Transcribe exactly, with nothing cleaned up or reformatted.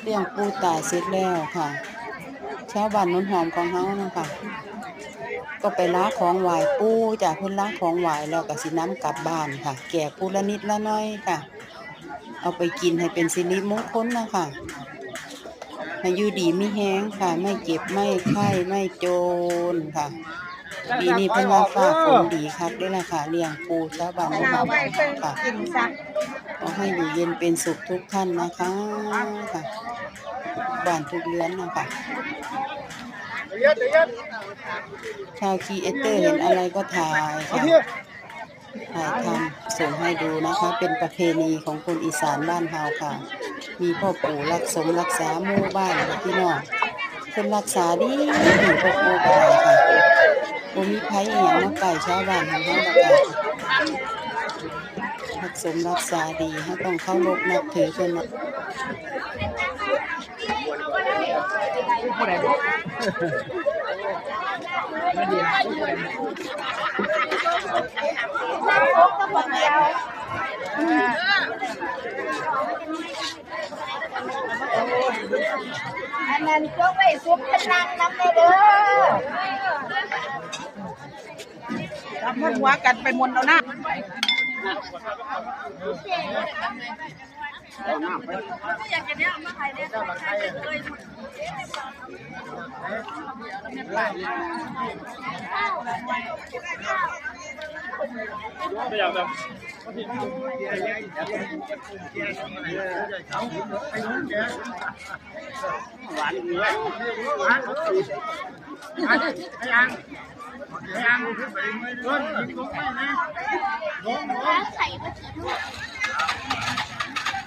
เลี้ยงปู่ตาเสร็จแล้วค่ะ ชาวบ้านโนนหอมของเฮานะคะ ก็ไปลาของไหว้ปู่จ้ะ เพิ่นลาของไหว้แล้วก็สินำกลับบ้านค่ะ แจกผู้ละนิดละหน่อยค่ะ เอาไปกินให้เป็นสิริมงคลนะคะ ให้อยู่ดีมีแฮงค่ะ ไม่เจ็บไม่ไข้ไม่จนค่ะ ปีนี้เพิ่นว่าฟ้าฝนดีคักเด้อล่ะค่ะ เลี้ยงปู่ชาวบ้านโนนหอมค่ะ ขอให้อยู่เย็นเป็นสุขทุกท่านนะคะ ค่ะ บ้านทุกเรือนนะคะ ชาวครีเอเตอร์เห็นอะไรก็ถ่ายค่ะ ถ่ายทำส่งให้ดูนะคะ เป็นประเพณีของคนอีสานบ้านเฮาค่ะ มีพ่อปู่รักสมรักษาหมู่บ้านค่ะพี่น้อง เพิ่นรักษาดีดีพ่อปู่ก็ได้ค่ะ บ่มีภัยอีหยังมาใกล้ชาวบ้านของเฮาดอกค่ะ รักสมรักษาดี เฮาต้องเคารพนับถือเพิ่นนะ อันนั้นจงไว้สุมพนังนำแน่เด้อ จับหัวกันไปมนเอาหน้า หวานอยู่แล้วหวานเขาติดหวานยังยังเพิ่นลงไปนะลงลง ใส่กระถิ่น